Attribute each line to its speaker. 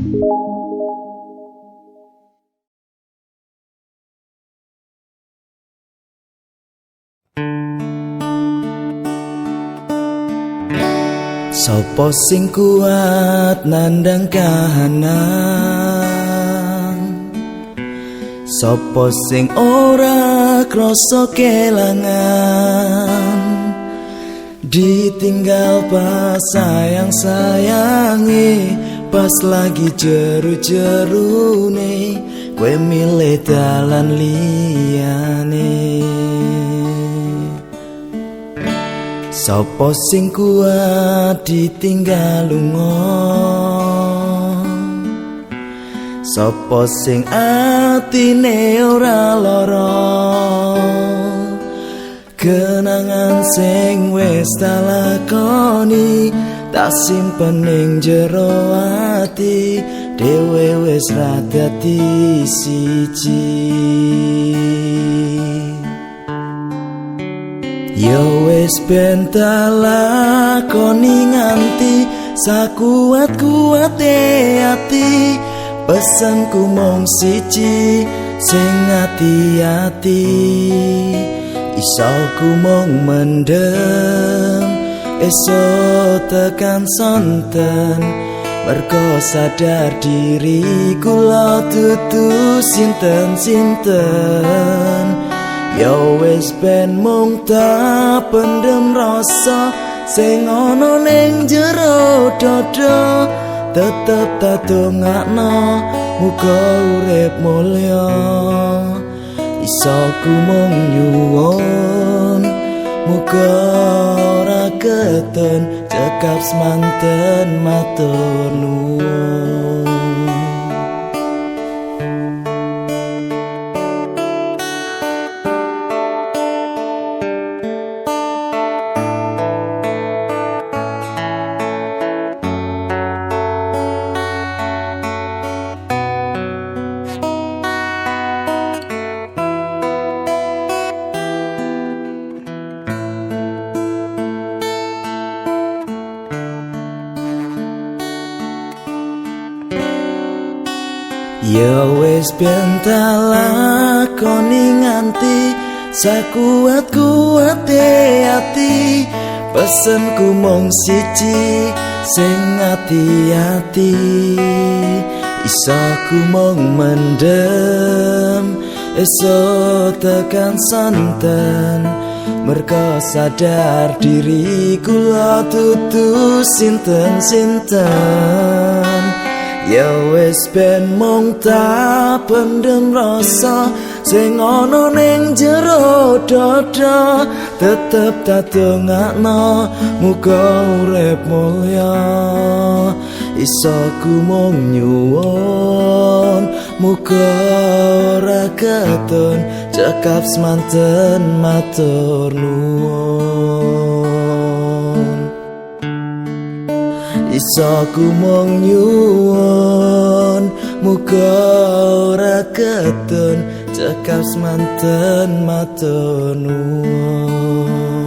Speaker 1: Sopo sing kuat nandang kahanan, sopo sing ora krasa kelangan, ditinggal pas sayang-sayange, pas lagi jeru-jerune, kowe milih dalan liyane. Sopo sing kuat ditinggal lunga, sopo sing atine ora lara, kenangan sing wis tak lakoni tak simpen ning jero ati, dhewe wis ra dadi siji. Ya wis ben tak lakoni nganti sakuat-kuate ati, pesenku mung siji sing ati-ati, iso ku mung mendem esuk tekan sonten, mergo sadar diri kula dudu sinten-sinten. Ya wis ben mung tak pendem rasa sing ana ning jero dada, tetep tak dongakno muga urip mulya. Iso ku mung nyuwun muga ora keton, cekap semanten matur nuwun. Ya wis ben tak lakoni nganti sakuat-kuate ati, pesenku mung siji sing ati-ati, iso ku mung mendem esuk tekan sonten, mergo sadar diri kula dudu sinten-sinten. Ya wis ben mung tak pendem rasa sing ana ning jero dada, tetep tak dongakno muga urip mulya. Iso ku mung nyuwun muga ora keton, cekap semanten matur nuwun. Iso ku mung nyuwun muga ora keton, cekap semanten matur nuwun.